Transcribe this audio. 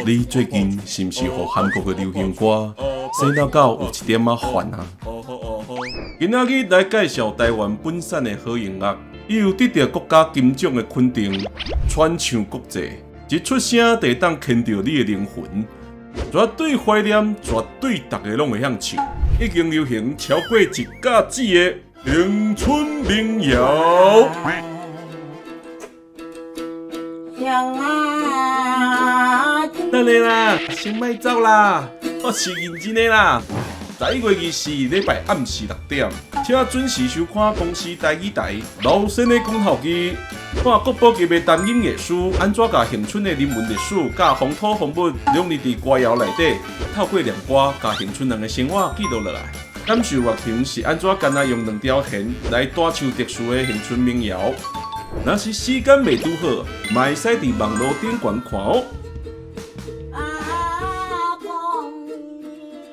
你最近是毋是予韓國的流行歌洗腦到有一點仔煩啊？今仔日來介紹台灣本產的好音樂，伊有得著國家金獎的肯定，傳唱國際，一出聲就會當牽著你的靈魂，絕對懷念，絕對逐家攏會曉唱，已經流行超過一甲子的恆春民謠。啊！等下啦，先莫走啦，我是認真的啦。11月24禮拜暗時6點，請準時收看公視台語台老先的講頭機，看國寶級的單音藝師按怎共恆春的人文歷史佮風土風物融入佇歌謠內底，透過念歌共恆春人的生活記錄落來，感受樂琴是按怎干焦用兩條弦來彈唱特殊的恆春民謠。若是時間袂拄好，嘛會使佇網路頂懸看哦。